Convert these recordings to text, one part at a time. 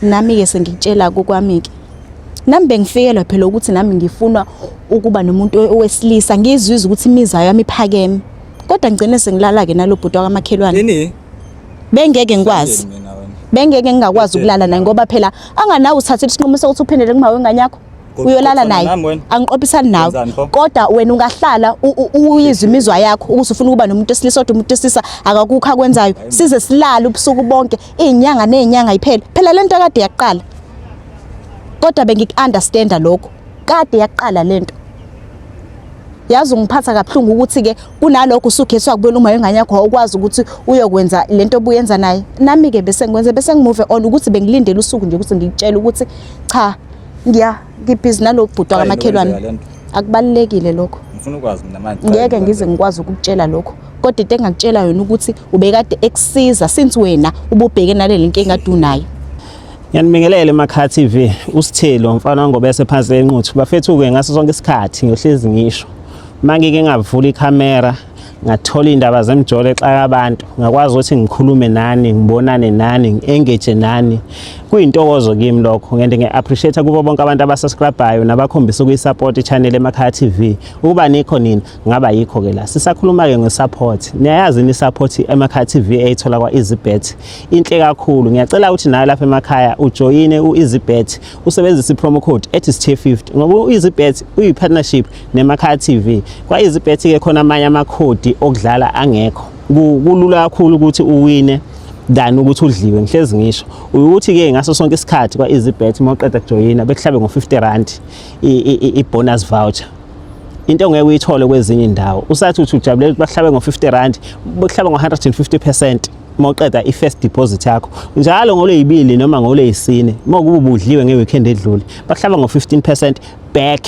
Nami-ke sengikutshela kokwami-ke, nami bengifikelwa phela ukuthi nami ngifuna ukuba nomuntu owesilisa, ngizwizwe ukuthi imizwa yami iphakeme, kodwa ngigcine sengilala-ke nalo bhuti wakamakhelwane. Yini? Bengeke ngikwazi, Mina wena. bengeke ngingakwazi ukulala naye ngoba phela anganawe uthathile isinqumo sokuthi uphindele kuma wengane yakho, uyolala Uqophisana naye. nami wena? Angiqophisani nawe, Wenzani pho? kodwa wena ungahlala uyizwe imizwa yakho ukuthi ufuna ukuba nomuntu wesilisa, kodwa umuntu wesilisa akakukho akwenzayo. Size silale ubusuku bonke, iy'nyanga ney'nyanga iphele. Phela lento kade yaqala, kodwa bengiku-understanda lokho, kade yaqala lento. Yazi ungiphatha kabuhlungu ukuthi-ke kunalokho usukhethwa kubuyela uma wengane yakho, wawukwazi ukuthi uyokwenza lento obuyenza naye. Nami-ke bese ngikwenza, bese ngi-move on, ukuthi bengilindele usuku nje ukuthi ngikutshele ukuthi cha, ngiya ngibhizi nalo bhuti Cha, yini wakamakhelwane. okwenzeka lento? Akubalulekile lokho. Ngifuna ukwazi mina manje. Cha, Ngeke yini ngize okwenzeka? ngikwazi ukukutshela lokho, kodwa into engakutshela yona ukuthi ubekade ekusiza since wena ububheke naleli nkinga ade unayo. Ngiyanibingelela emakhaya TV, uSithelo mfana wangobese phansi enquthu. Bafethu-ke ngaso sonke isikhathi ngiyohlezi ngisho. Uma ngike ngavula ikhamera ngathola iy'ndaba zemjolo exaka abantu, ngakwazi ukuthi ngikhulume nani, ngibonane nani, ngi-engage nani. Kuyintokozo kimi lokho, ngende ngi-appreciate kubo bonke abantu abasubscribe-ayo nabakhombisa ukuyisupport i-channel emakhaya TV. Ukuba nikho nina, ngaba yikho-ke la. Sisakhuluma-ke nge-support. Niyayazi yini i-support emakhaya TV eyithola kwa-EasyBet? Inhle kakhulu. Ngiyacela ukuthi nawe lapha emakhaya ujoyine u-EasyBet, usebenzise i-promo code ethi Sithe50, ngoba u-EasyBet uyi-partnership nemakhaya TV. Kwa-EasyBet-ke khona amanye amakhodi okudlala angekho. Kulula kakhulu ukuthi uwine than ukuthi udliwe. Ngihlezi ngisho ukuthi-ke ngaso sonke isikhathi kwa-EasyBet uma uqeda kujoyina bekuhlabe ngo-50 rand i-bonus voucher, into ongeke uyithole kwezinye indawo. Usathi uthi ujabulela ukuthi bakuhlabe ngo-50 rand, bakuhlaba ngo-150% uma uqeda i-first deposit yakho njalo ngolweyibili noma ngolweyisine. Uma kuba ubudliwe nge-weekend edlule, bakuhlaba ngo-15% back,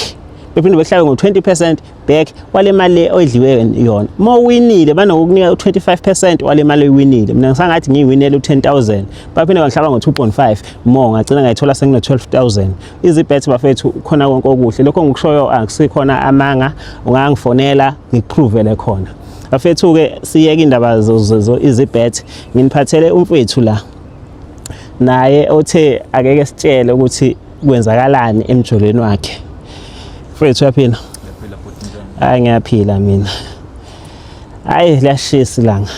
bephinde behlabe ngo-20% back wale mali le oyidliwe yona. Uma uwinile banokukunika u-25% wale mali oyiwinile. Mina ngisangathi ngiyiwinele u-10,000, baphinde bangihlaba ngo-2.5 more, ngagcina ngayithola sengino-12,000. EasyBet bafethu, khona konke okuhle. Lokho engikushoyo akusikhona amanga, ungangifonela ngikuphrovele khona. Bafethu-ke siyeke indaba zo EasyBet, nginiphathele umfethu la naye othe akeke sitshele ukuthi kwenzakalani emjolweni wakhe. Mfethu, uyaphila? Ngiyaphila bhuti, njani? Hayi, ngiyaphila mina. Hayi, liyashisa ilanga.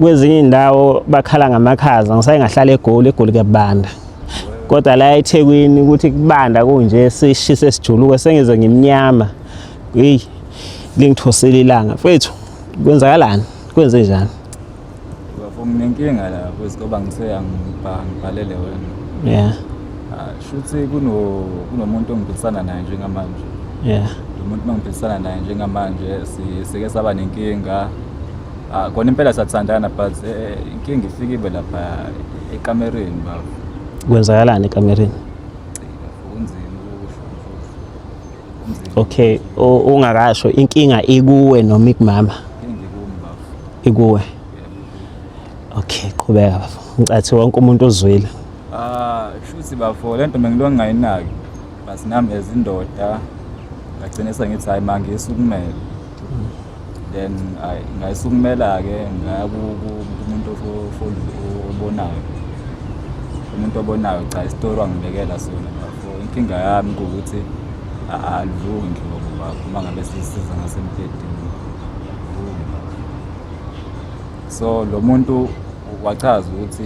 Kwezinye indawo bakhala ngamakhaza, ngisaye ngahlala eGoli, eGoli kuyabanda. Kodwa la eThekwini ukuthi kubanda kunje, sishise sijuluke, sengize ngimnyama. Hey, lingithosela ilanga. Mfethu, kwenzakalani? Kwenze njani? Bafo, nginenkinga la futhi ngoba ngithe angibhalele wena. Ah, shuthi kunomuntu engiphilisana naye njengamanje. Lo muntu mangiphilisana naye njengamanje sike saba nenkinga. Ah, kona impela siyathandana, but inkinga ifike ibe lapha ekamereni bafo. Kwenzakalani ekamereni? Kunzima ukusho mfowethu. Kunzima. Okay, ungakasho, inkinga ikuwe noma ikumama? Inkinga ikumi bafo. Ikuwe. Okay, qhubeka bafo. Ngicathi wonke umuntu ozwile. Ah, shuthi bafo, lento bengilokhu ngingayinaki. But nami as indoda ngagcina sengithi hayi, mangiyisukumele. Then hayi, ngayisukumela-ke, ngaya kumuntu obonayo. Umuntu obonayo, cha, isitori wangibekela sona bafo. Inkinga yami kuwukuthi alivuki nhlobo bafo uma ngabe sisiza ngasembhedeni. Alivuki bafo. So lo muntu wachaza ukuthi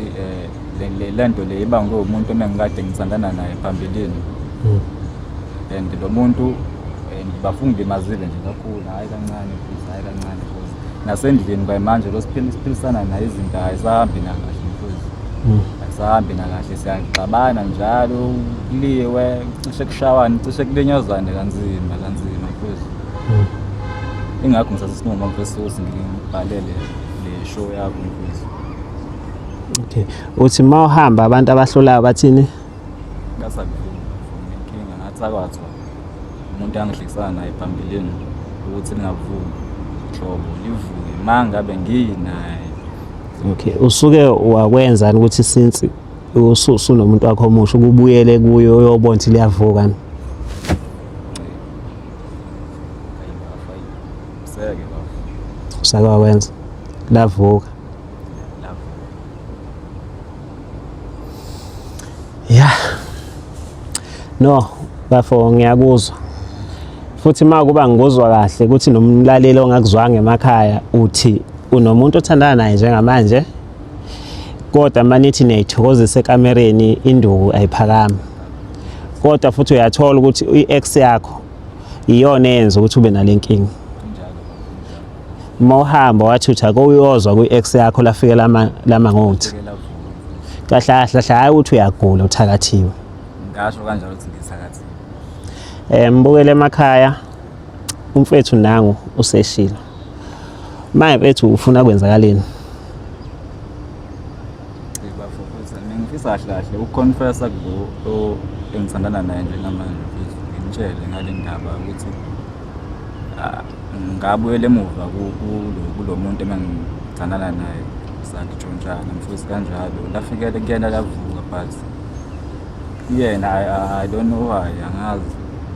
le nto le ibangwe umuntu emengikade ngithandana naye phambilini. And lo muntu bafuna ngilimazile nje kakhulu, hhayi kancane futhi, hhayi kancane futhi. Nasendlini kwayimanje lo siphilisana naye, izinto ayisahambi nakahle mfowethu. Ayisahambi nakahle, siyaxabana njalo, kuliwe, cishe kushawane, cishe kulinyazane kanzima kanzima mfowethu. Ingakho ngithatha isinqumo mfowethu ukuthi ngibhalele le show yakho mfowethu. Okay. Uthi mawuhamba abantu abahlolayo bathini? Ngasakuvumi inkinga, ngathi akwathwa umuntu angihlekisana naye phambilini ukuthi lingavumi nhlobo livuke ma ngabe nginaye. Okay, usuke wakwenza ukuthi since usunomuntu wakho omusha ukubuyele kuyo uyobona ukuthi liyavuka? Hayi bafo, hayi. Seke bafo. Usake wakwenza lavuka? Lavuka. Ya. No, bafo ngiyakuzwa. Futhi uma kuba ngikuzwa kahle ukuthi nomlaleli ongakuzwanga emakhaya uthi unomuntu othandana naye njengamanje kodwa manithi niyayithokozisa ekamereni induku ayiphakami. Kodwa futhi uyathola ukuthi i-ex yakho iyona eyenza ukuthi ube nale nkinga. Uma uhamba wathutha kuyozwa kwi-ex yakho lafike lama lama ngothi. Kahle kahle kahle hayi ukuthi uyagula uthakathiwe. Ngasho kanjalo ukuthi ngithakathiwe. Eh mbukele emakhaya umfethu nangu useshilo. Manje mfethu ufuna kwenzakaleni? Bafo futhi ngifisa kahle kahle ukuconfessa kulo engithandana naye njengamanje mfethu ngimtshele ngale ndaba ukuthi ah, ngabuyela emuva kulo muntu engangithandana naye sangishontshana mfethu kanjalo lafikele kuyena lavuka but yena I don't know why angazi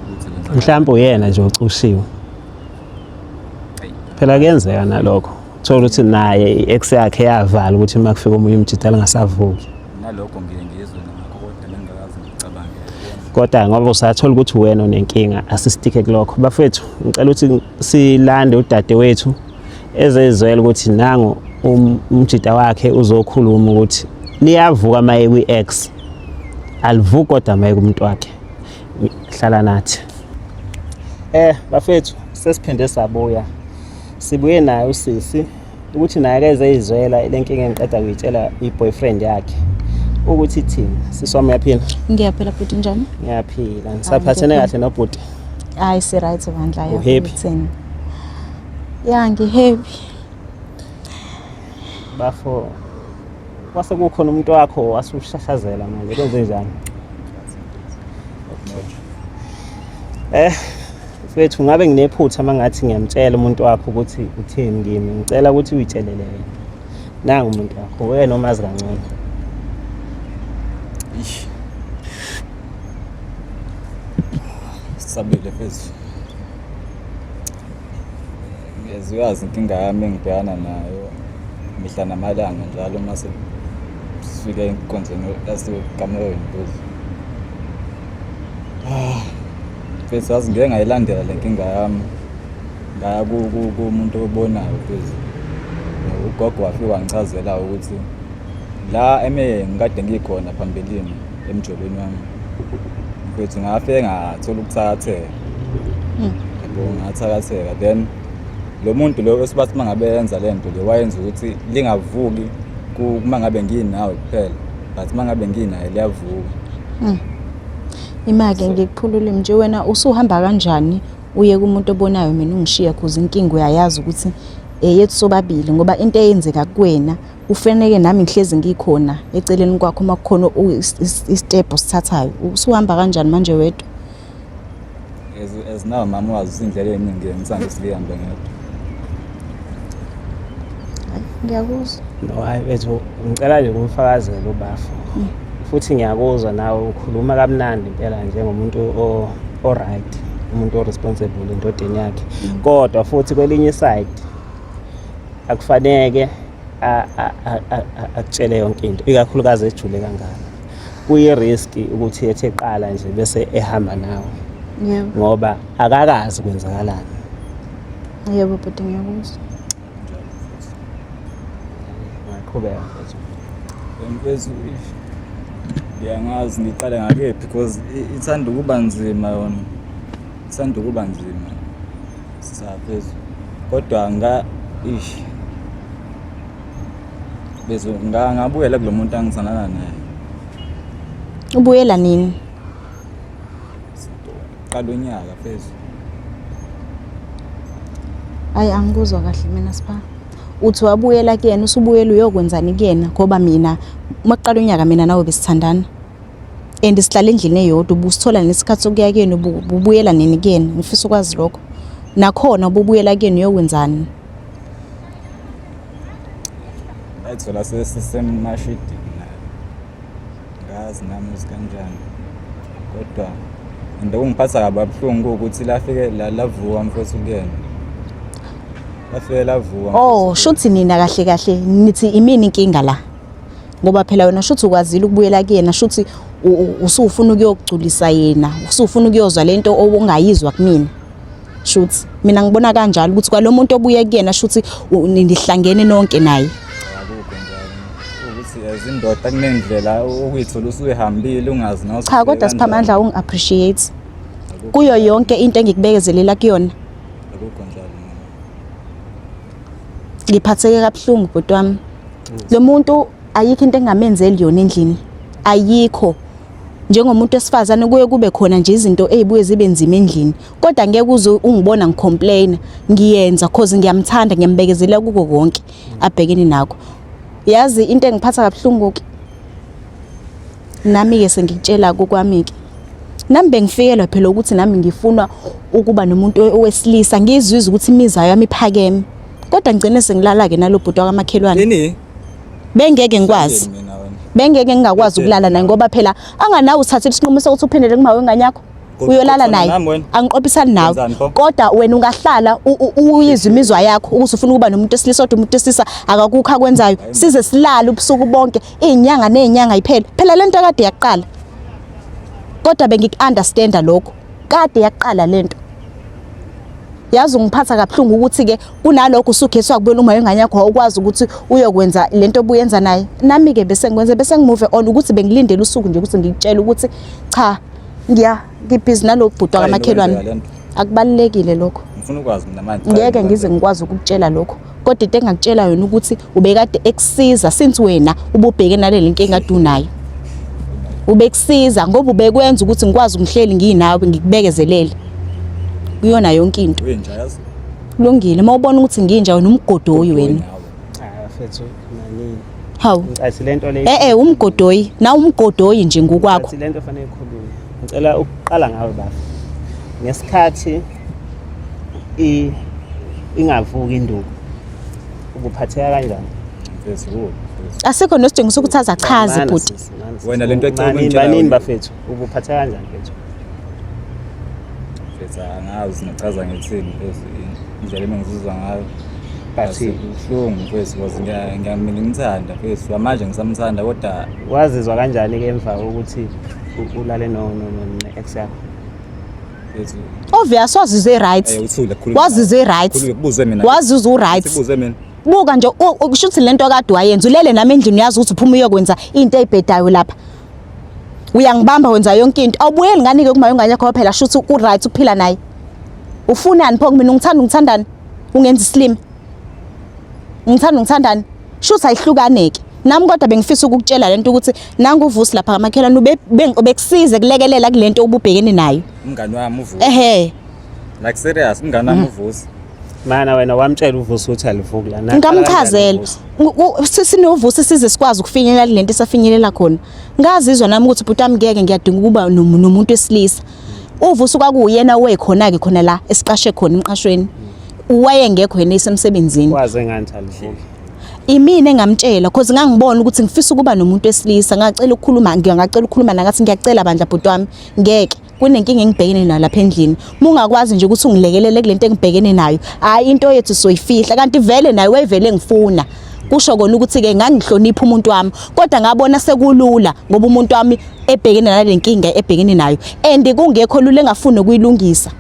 ukuthi mhlawumbe uyena nje ocushiwe phela kuyenzeka nalokho thola ukuthi naye i-ex yakhe yavala ukuthi uma kufika omunye umjita lingasavuki nalokho ngiye ngizwe nakho kodwa bengingakaze ngicabange kodwa ngoba usathola ukuthi wena unenkinga asistike kulokho bafethu ngicela ukuthi silande udadewethu ezezwela ukuthi nangu um, umjita wakhe uzokhuluma ukuthi liyavuka maye kwi-ex alivuki kodwa maye kumuntu wakhe hlala nathi eh bafethu sesiphinde sabuya sibuye naye usisi ukuthi naye akeze izwela lenkinga engiqeda kuyitshela i-boyfriend yakhe ukuthi thina sisi wami uyaphila ngiyaphila bhuti njani ngiyaphila ngisaphathene kahle nobhuti hayi si right bandla Uhappy? Ya ngi-happy bafo kwase kukhona umuntu wakho wasushashazela manje kwenze njani eh mfethu ngabe nginephutha uma ngathi ngiyamtshela umuntu wakho ukuthi utheni kimi ngicela ukuthi uyitshelele yena nangu umuntu wakho wena omazi kangcono Ish. Sisabile phezulu. Ngiyazi inkinga yami engibhekana nayo mihla namalanga njalo uma sifike enkonzweni yasekamerweni kuze. Ah, mfethu yazi ngike ngayilandela le nkinga yami ngaya kumuntu obonayo mfethu. Ugogo wafike wangichazela ukuthi la eme ngikade ngikhona phambilini emjolweni wami mfethu ngafike ngathola ukuthakatheka yabo ngathakatheka then lo muntu lo esibathi uma ngabe yenza le nto le wayenza ukuthi lingavuki uma ngabe nginawe kuphela but uma ngabe nginaye liyavuka Ima-ke ngikuphulule nje wena usuhamba kanjani uye kumuntu obonayo mina ungishiya cause inkinga uyayazi ukuthi eyethu sobabili ngoba into eyenzeka kuwena kufanele nami ngihlezi ngikhona eceleni kwakho uma kukhona istep osithathayo usuhamba kanjani manje wedwa as now mama wazi indlela eningi ngithanda sihambe ngedwa ngiyakuzwa no hayi bethu ngicela nje ukumfakazela ubafo hmm. futhi ngiyakuzwa nawe ukhuluma kamnandi impela njengomuntu o-right umuntu o-responsible endodeni yakhe hmm. kodwa futhi kwelinye iside akufaneke akutshele yonke into ikakhulukazi ejule kangaka kuyi-risk ukuthi ethe qala nje bese ehamba nawe yebo ngoba akakazi kwenzakalani yebo bhuti ngiyakuzwa ngaqhubeka mfethu mfethu ngiyangazi ngiqale ngakephi because ithanda ukuba nzima yona ithanda ukuba nzima Sisaphezulu. Kodwa nga ish. Bese nga ngabuyela kulo muntu angithandana naye. Ubuyela nini? Qala unyaka phezulu. Ayi angikuzwa kahle mina Sipha. Uthi wabuyela kuyena usubuyela uyokwenzani kuyena ngoba mina uma kuqala unyaka mina nawe besithandana. And sihlala endlini eyodwa ubusithola nesikhathi sokuya kuyena ubuyela nini kuyena ngifisa ukwazi lokho. Nakhona ububuyela kuyena uyokwenzani? Ngayithola sesemashidini naye. Ngazi nami ukuthi kanjani. Kodwa and okungiphatha kabi kabuhlungu ukuthi lafike lavuka mfowethu kuyena. Lafike lavuka. Oh, shuthi nina kahle kahle nithi imini inkinga la. Ngoba phela wena shuthi ukwazile ukubuyela kuyena shuthi Usufuna ukuyogculisa yena, usufuna ukuyozwa lento owungayizwa kumina. Shuthi mina ngibona kanjalo ukuthi kwalo muntu obuye kuyena shuthi nihlangene nonke naye. Akukho njalo. Ukuthi as indoda kunendlela okuyithola usuyihambile ungazi nawe. Cha kodwa Siphamandla ungi-appreciate kuyo yonke into engikubekezelela kuyona. Akukho njalo. Ngiphatheke kabuhlungu bhuti wami. Lo muntu ayikho into engamenzeli yona endlini. Ayikho. Njengomuntu wesifazane kuye kube khona nje izinto ezibuye zibe nzima endlini. Kodwa ngeke uze ungibona ngicomplain, ngiyenza cause ngiyamthanda, ngiyambekezelela kuko konke abhekene nakho. Yazi into engiphatha kabuhlungu ke. Nami ke sengikutshela kokwami ke. Nami bengifikelwa phela ukuthi nami ngifuna ukuba nomuntu owesilisa ngizwizwe ukuthi imizwa yami iphakeme. Kodwa ngigcine sengilala ke nalo bhuti wakamakhelwane. Yini? Bengeke ngikwazi. Mina wena. Bengeke ngingakwazi ukulala naye ngoba phela anganawe uthathile isinqumo sokuthi uphindele kuma wengane yakho. Uyolala naye. Nami wena. Angiqophisani nawe. Wenzani pho? Kodwa wena ungahlala uyizwe imizwa yakho ukuthi ufuna ukuba nomuntu wesilisa kodwa umuntu wesilisa akakukho akwenzayo. Size silale ubusuku bonke, izinyanga nezinyanga iphele. Phela lento kade yaqala. Kodwa bengiku-understanda lokho. Kade yaqala lento. Yazi ungiphatha kabuhlungu ukuthi ke kunalokho usukhethwa kubuyela uma wengane yakho awukwazi ukuthi uyokwenza lento obuyenza naye. Nami ke bese ngikwenza bese ngimove on ukuthi bengilindele usuku nje ukuthi ngikutshele ukuthi cha ngiya ngibhizi nalo bhuti Cha, yini wakamakhelwane. wenzeka lento? Akubalulekile lokho. Ngifuna ukwazi mina manje. Ngeke ngize ngikwazi ukukutshela lokho. Kodwa into engakutshela yona ukuthi ubekade ekusiza since wena ububheke naleli nkinga kade unayo. Ubekusiza ngoba ubekwenza ukuthi ngikwazi ungihleli nginawe ngikubekezelele. Kuyona yonke into. Uyinja yazi. Kulungile uma ubona ukuthi nginja wena umgodoyi wena. Cha mfethu nanini. Hawu. Ngicathi lento le. Eh eh umgodoyi, na umgodoyi nje ngokwakho. Ngicathi lento fanele ikhulunywe. Ngicela ukuqala ngawe baba. Ngesikhathi i ingavuki induku ubuphatheka kanjani? Mfethu kubi. Mfethu. Asikho nesidingo sokuthi aze achaze Mana bhuti. sisi, mana sisi. Wena lento ecela Manini, ukungitshela Banini yona. bafethu ubuphatheka kanjani mfethu? Mfethu angazi ngichaza ngithini mfethu indlela engizizwa ngayo. But Kubuhlungu mfethu because ngiyamthanda mfethu. Manje ngisamthanda kodwa wazizwa kanjani ke emva kokuthi ulale no no no ex yakho? mfethu Obvious wazizwe right. eh uthule khuluma. Wazizwe right. Khuluma kubuze mina. Wazizwa u-right. Sibuze mina. Buka nje kusho ukuthi lento kade wayenza ulele nami endlini uyazi ukuthi uphuma uyokwenza into eyibhedayo lapha. Uyangibamba wenza yonke into. Awubuyeli ngani ke kuma yongane yakho phela shuthi ku right ukuphila naye. Ufunani pho kumina ungithanda ungithandani? Ungenza isilima. Ngithanda ungithandani? Shuthi ayihlukaneke. Nami kodwa bengifisa ukukutshela lento ukuthi nangu uVusi lapha kamakhelwane ubekusize kulekelela kulento obubhekene nayo. Umngani wami uVusi. Ehhe. Like serious umngani wami uVusi. Mana wena wamtshela uVusi ukuthi alivuki la. Ngamchazela. Sinovusi size sikwazi ukufinyelela kulento esafinyelela khona. Ngazizwa nami ukuthi bhuti wami ngeke ngiyadinga ukuba nomuntu wesilisa. Uvusi kwakuyena owayekhona ke khona la esiqashe khona emqashweni. Wayengekho yena esemsebenzini. Waze ngani alivuki. Imina engamtshela cause ngangibona ukuthi ngifisa ukuba nomuntu wesilisa ngacela ukukhuluma ngiyangacela ukukhuluma nakathi ngiyacela bandla bhuti wami ngeke kunenkinga engibhekene nayo lapha endlini mungakwazi nje ukuthi ungilekelele kulento engibhekene nayo hayi into yethu soyifihla kanti vele naye wayevele ngifuna kusho kona ukuthi ke ngangihlonipha umuntu wami kodwa ngabona sekulula ngoba umuntu wami ebhekene nale nkinga ebhekene nayo and kungekho lula engafuni ukuyilungisa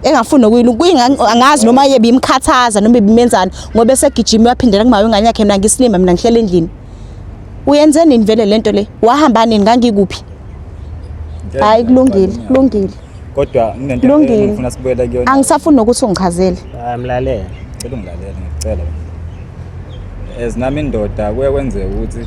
engafuni nokuyilungisa angazi noma yebe imkhathaza noma ibimenzani ngoba esegijima waphindela kuma wengane yakhe mina ngisilima mina ngihlele endlini uyenze nini vele lento le wahamba nini ngangikuphi hayi kulungile kulungile Kodwa kunento Kulungile. engifuna sibuyele kuyona. angisafuni nokuthi ungichazele Amlalela. Cela ungilalele ngikucela. As nami indoda kuye kwenzeka ukuthi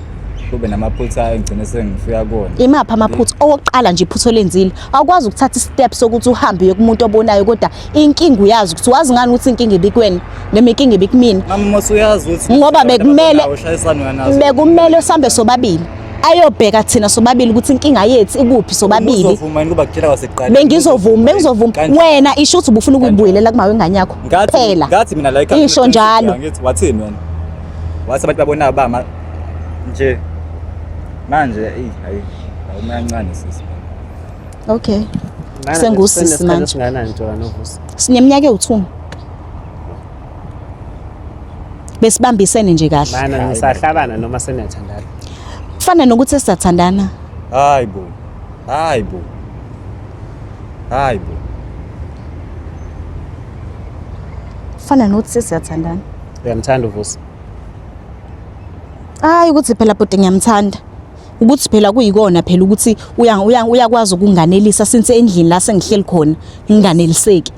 kube namaphutha engigcine sengifika kuwona. Imaphi amaphutha owokuqala nje iphutha olenzile awukwazi ukuthatha istep sokuthi uhambe uye kumuntu obonayo kodwa inkinga uyazi ukuthi wazi ngani ukuthi inkinga ibikwena noma inkinga ibikumina Mama mos uyazi ukuthi Ngoba bekumele- ushayisana nazo. bekumele sihambe sobabili ayobheka thina sobabili ukuthi inkinga yethu ikuphi sobabili Uzovuma yini kuba kutshela kwasekuqaleni? bengizovuma bengizovuma Kanjani? wena isho ukuthi ubufuna ukuyibuyelela kuma wengane yakho Ngathi phela ngathi mina la ekhaya isho njalo ngithi wathini wena? Wathi abantu babona bama nje manje eyi hayi awumancane sisi. okay Sengusisi manje. Singanani nje noVusi. Sineminyaka ewu2 besibambisene nje kahle Mana nisahlabana noma seniyathandana. kufana nokuthi sisathandana. Hayi bo. Hayi bo. Hayi bo. Fana nokuthi sesiyathandana. Uyamthanda uVusi? Hayi ukuthi phela bhuti ngiyamthanda. Ukuthi phela kuyikona phela ukuthi uyakwazi ukunganelisa since endlini la sengihleli khona nginganeliseki.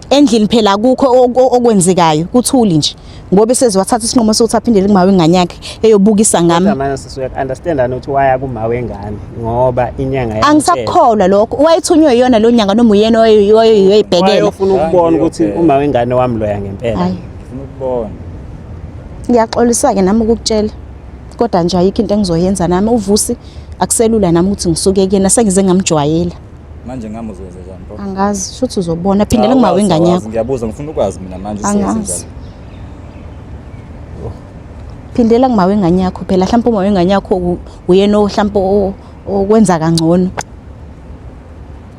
Endlini phela akukho okwenzekayo kuthuli nje ngoba sezowathatha isinqumo sokuthi aphindele kuma wengane yakhe eyobukisa ngami. Kodwa manje sisi uyaku-understand ukuthi waya kuma wengane ngoba inyanga yamtshela. Angisakukholwa lokho. Wayethunywe iyona lo nyanga noma uyena oyoyibhekela. Wayofuna ukubona ukuthi uma wengane wamloya ngempela. Hayi. Ngifuna ukubona. Ngiyaxolisa-ke nami ukukutshela kodwa nje ayikho into engizoyenza nami uVusi akuselula nami ukuthi ngisuke kuyena sengize ngamjwayela. Manje ngami uzokwenza njani pho? Angazi shuthi uzobona phindela kuma wengane yakho. Ngiyabuza ngifuna ukwazi mina manje uzoyenza Angazi. njani. Phindela kuma wengane yakho phela mhlawumbe uma wengane yakho uyena mhlawumbe okwenza kangcono.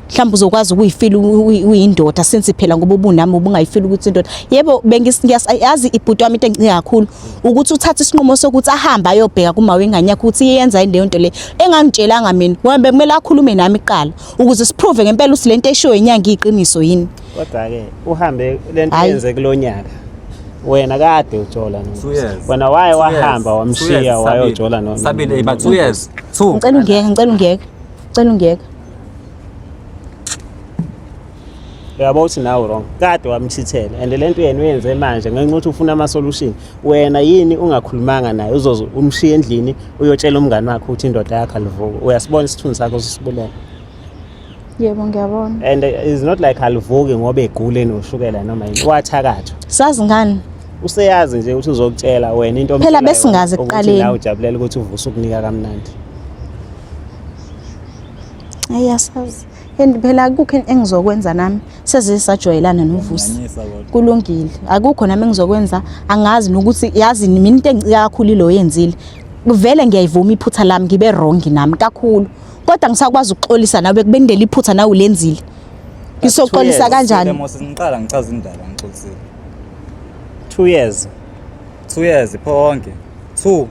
Mhlawumbe uzokwazi ukuyifila uyindoda since phela ngoba ubunami ubungayifila ukuthi indoda. Yebo bengiyazi ibhuti wami into engicika kakhulu ukuthi uthathe isinqumo sokuthi ahambe ayobheka kuma wengane yakho ukuthi iyenza yini leyo nto le engangitshelanga mina ngoba bekumele akhulume nami kuqala ukuze siprove ngempela ukuthi lento eshiwo inyanga iqiniso yini. Kodwa ke uhambe lento Hhayi. yenze kulonyaka. Wena kade ujola no. Two years. Wena waye Two years. wahamba Two years, wamshiya Sabile. wayojola no. Sabile iba 2 years. 2. Ngicela ungiyeke, ngicela ungiyeke. Ngicela ungiyeke. Uyabo ukuthi nawe wrong. Kade wamchithela and lento yena uyenze manje ngenxa ukuthi ufuna ama solution. Wena yini ungakhulumanga naye uzoze umshiye endlini uyotshela umngani wakhe ukuthi indoda yakhe alivuki. Uyasibona isithunzi sakho sisibulele. Yebo ngiyabona. And it's not like alivuki ngoba egule noshukela noma yini. Wathakathwa. Sazi ngani? Useyazi nje ukuthi uzokutshela wena into Phela omtshela yona, besingazi ukuthi ekuqaleni. nawe ujabulela ukuthi uvuse ukunika kamnandi. Hayi asazi. And phela akukho engizokwenza nami seze sajwayelana noVusi. Ngiyanyisa kodwa. Kulungile. Akukho nami engizokwenza angazi nokuthi yazi mina into engicika kakhulu ilo yenzile. Vele ngiyayivuma iphutha lami ngibe wrong nami kakhulu. Kodwa ngisakwazi ukuxolisa nawe kubendela iphutha nawe ulenzile. Ngisoxolisa years. kanjani? Mose ngiqala ngichaza indaba ngixolisile. 2 years. 2 years pho wonke. 2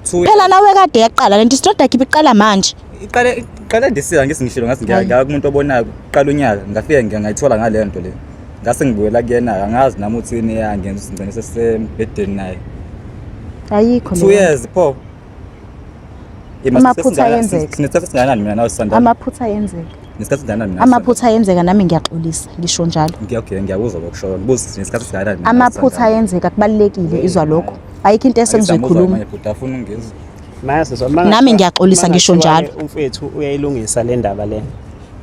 2 Phela nawe kade yaqala lento isidoda yakhe ibiqala manje. Iqale iqale ndisika ngisi ngishilo ngathi Hayi. ngiyaya kumuntu obonayo kuqala unyaka ngafike ngayithola ngale nto le. Ngase ngibuyela kuyena angazi nami uthi yini eyangenza ukuthi ngigcine sesembhedeni naye. Ayikho 2 leyo. years pho. Amaphutha ayenzeka. Sinesikhathi singanani mina nawe sisandana. Amaphutha ayenzeka. Nesikhathi singanani mina. Amaphutha ayenzeka nami ngiyaxolisa ngisho njalo. Okay ngiyakuzwa ngokushoyo. Ngibuza sinesikhathi singanani mina. Amaphutha ayenzeka kubalulekile izwa lokho. Ayikho into esengizoyikhuluma. Manje bhuti afuna ungizwe. Manje siswa Nami ngiyaxolisa ngisho njalo. Umfethu uyayilungisa le ndaba le.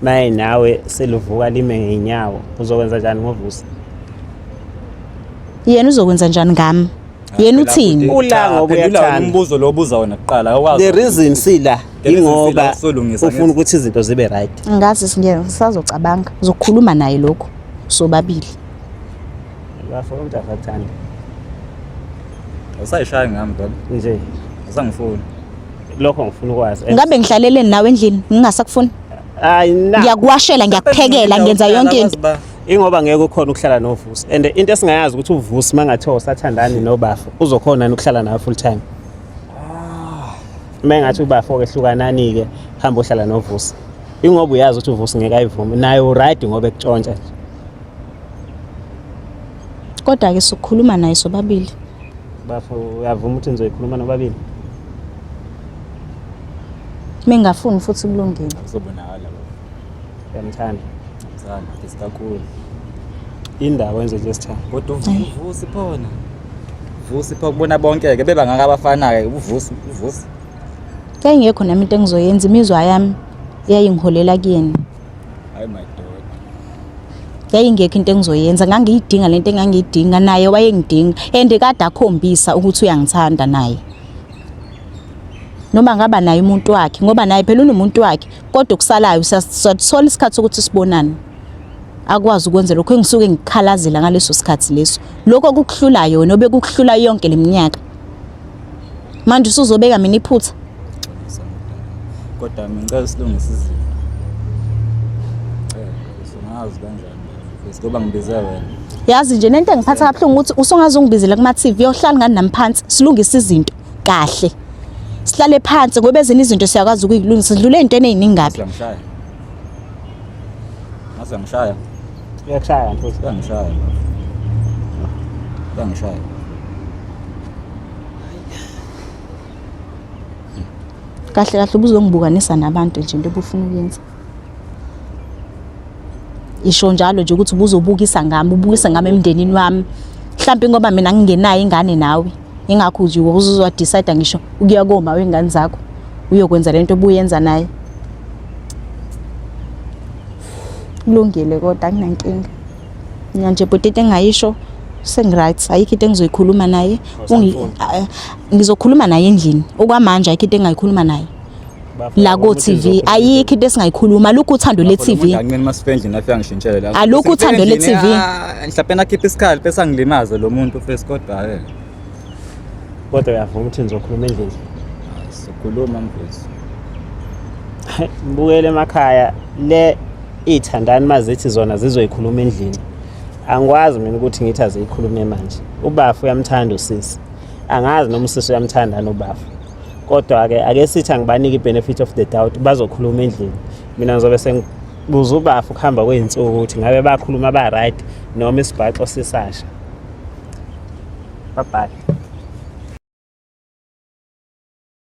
Maye nawe seluvuka lime ngenyawo uzokwenza njani ngoVusi? Yena uzokwenza njani ngami? Yena uthini? Ula ngoba Phendula uyathanda. umbuzo lo obuza wona kuqala awukwazi. The reason sila The reason ingoba sila usolungisa ufuna ngithi. ukuthi izinto zibe right. Ngazi singeke sisazocabanga. Uzokhuluma naye lokho sobabili. Bafo umuntu akathanda Awusayishaya ngami vele. nje Awusangifuni. lokho ngifuna ukwazi. Ngabe ngihlaleleni nawe endlini ngingasakufuni? Hayi na Ngiyakuwashela, ngiyakuphekela, ngenza yonke into. ingoba ngeke ukhona ukuhlala noVusi and into esingayazi ukuthi uVusi mangathiwa usathandani noBafo uzokhona yini ukuhlala nawe full time. Uma engathi uBafo ke hlukanani ke hamba ohlala noVusi. Ingoba uyazi ukuthi uVusi ngeke ayivume naye uright ngoba ekutshontsha nje. Kodwa ke sokukhuluma naye sobabili. Bafo uyavuma ukuthi nizoyikhuluma nobabili? Mengafuni futhi kulungile. Kuzobonakala baba. Uyamthanda. Mzana, kakhulu. Indawo enze nje sitha. Kodwa uVusi phona. Vusi pho kubona bonke ke bebangaka abafana ke uVusi uVusi. Yayingekho nami into engizoyenza imizwa yami yayingiholela kuyena. Hayi my dog. Yayingekho into engizoyenza ngangiyidinga lento engangiyidinga naye wayengidinga and kade akhombisa ukuthi uyangithanda naye. Noma ngaba naye umuntu wakhe ngoba naye phela unomuntu wakhe kodwa okusalayo siyathola isikhathi sokuthi sibonane. Akwazi ukwenza lokho engisuke ngikhalazela ngaleso sikhathi leso. Lokho kukuhlulayo wena obekukuhlula yonke leminyaka. Manje usuzobeka mina iphutha. Kodwa mina ngicela silungise izinto. Eh, usungazi kanjani bafo? Ngoba ngibize wena. Yazi nje nento engiphatha kabuhlungu ukuthi usungaze ungibizele kuma TV uyohlala ngani nami phansi silungise izinto kahle. Sihlale phansi ngoba ezinye izinto siyakwazi ukuyilungisa. Sidlule ey'ntweni ey'ningi kabi. Uyangishaya. Ngaze ngishaya. Uyakushaya futhi. Uyangishaya. Uyangishaya. Kahle kahle ubuzongibukanisa nabantu nje into obufuna ukuyenza. Isho njalo nje ukuthi ubuzobukisa ngami, ubukise ngami emndenini wami. Mhlawumbe ngoba mina ngingenayo ingane nawe. Ingakho nje uzozwa decide ngisho ukuya koma wengane zakho uyokwenza lento obuyenza naye. Kulungile kodwa anginankinga. Mina nje bhuti into engingayisho sengiright ayikho into engizoyikhuluma naye. Ngizokhuluma naye endlini. Okwamanje ayikho into engingayikhuluma naye. La ko TV ayikho into esingayikhuluma alukho uthando le TV. Anqeni masifika endlini afika ngishintshele la. Alukho uthando le TV. Mhlawumbe nakhipha isikhali bese angilimaze lo muntu first kodwa ke. Kodwa uyavuma ukuthi nizokhuluma endlini. Sikhuluma mfethu. Mbukele emakhaya le ithandani mazithi zona zizoyikhuluma endlini. Angikwazi mina ukuthi ngithi aziyikhulume manje. Ubafu uyamthanda usisi. Angazi noma usisi uyamthanda nobafu. Kodwa ke ake sithi angibanike i-benefit of the doubt bazokhuluma endlini. Mina ngizobe sengibuza ubafu kuhamba kwey'nsuku ukuthi ngabe bakhuluma ba-right noma isibhaxo sisasha. Bye bye.